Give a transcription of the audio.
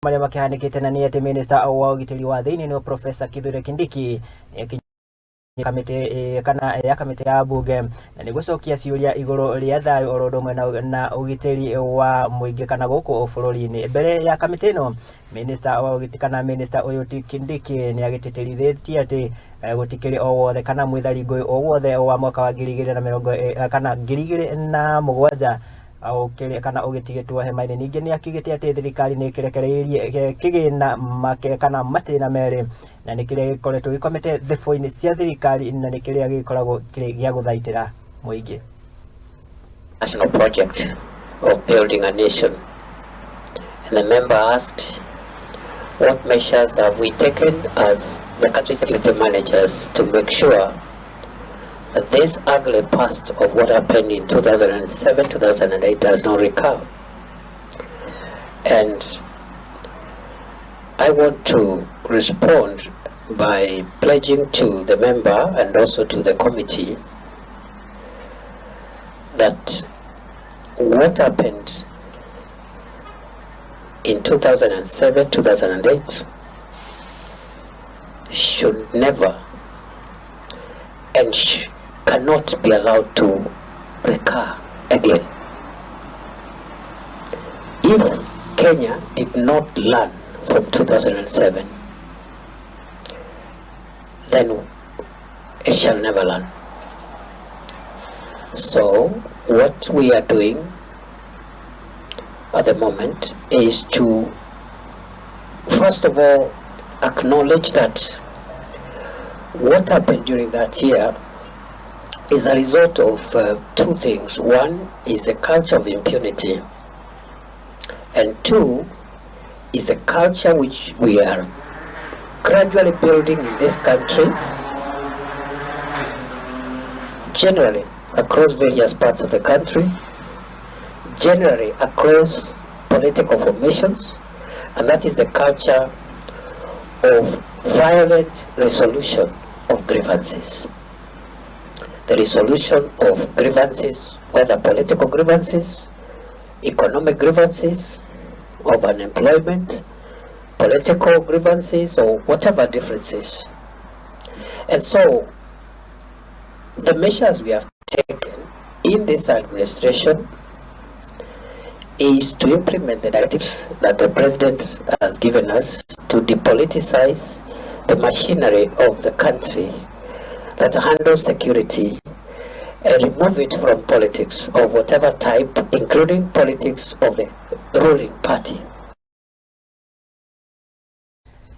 Marĩa makĩhanĩkĩte na nĩ atĩ minister wa ũgitĩri wa thĩinĩ nĩwe Professor Kithure Kindiki nĩ kamĩtĩ kana ya kamĩtĩ ya bunge na nĩ gũcokia ciũria igũrũ rĩa thayũ oro ũndũ ũmwe na ũgitĩri wa mũingĩ kana gũkũ bũrũri-inĩ. Mbere ya kamĩtĩ ĩno, minister wa ũgitĩri kana minister ũyũ ti Kindiki nĩ agĩtĩtĩrithĩtie atĩ gũtikĩrĩ o wothe kana mwĩthari ngũĩ o wothe wa mwaka wa 2020 kana 2007 ũkĩrĩ kana ũgĩtigĩtwo hema-inĩ. Ningĩ nĩ akiugĩte atĩ thirikari nĩ ĩkĩrekereirie kĩgĩna make kana matĩna merĩ na nĩ kĩrĩa gĩkoretwo gĩkomete thebũ-inĩ cia thirikari na nĩ kĩrĩa gĩkoragwo kĩrĩ gĩa gũthaitĩra mũingĩ. National project of building a nation. And the member asked, what measures have we taken as the country security managers to make sure that this ugly past of what happened in 2007, 2008 does not recur? And I want to respond by pledging to the member and also to the committee that what happened in 2007, 2008 should never and cannot be allowed to recur again. If Kenya did not learn from 2007, then it shall never learn. So what we are doing at the moment is to, first of all, acknowledge that what happened during that year is a result of two things. One is the culture of impunity, and two is the culture which we are gradually building in this country, generally across various parts of the country, generally across political formations, and that is the culture of violent resolution of grievances. The resolution of grievances, whether political grievances, economic grievances, of unemployment, political grievances, or whatever differences. And so the measures we have taken in this administration is to implement the directives that the president has given us to depoliticize the machinery of the country that handles security and remove it from politics of whatever type, including politics of the ruling party.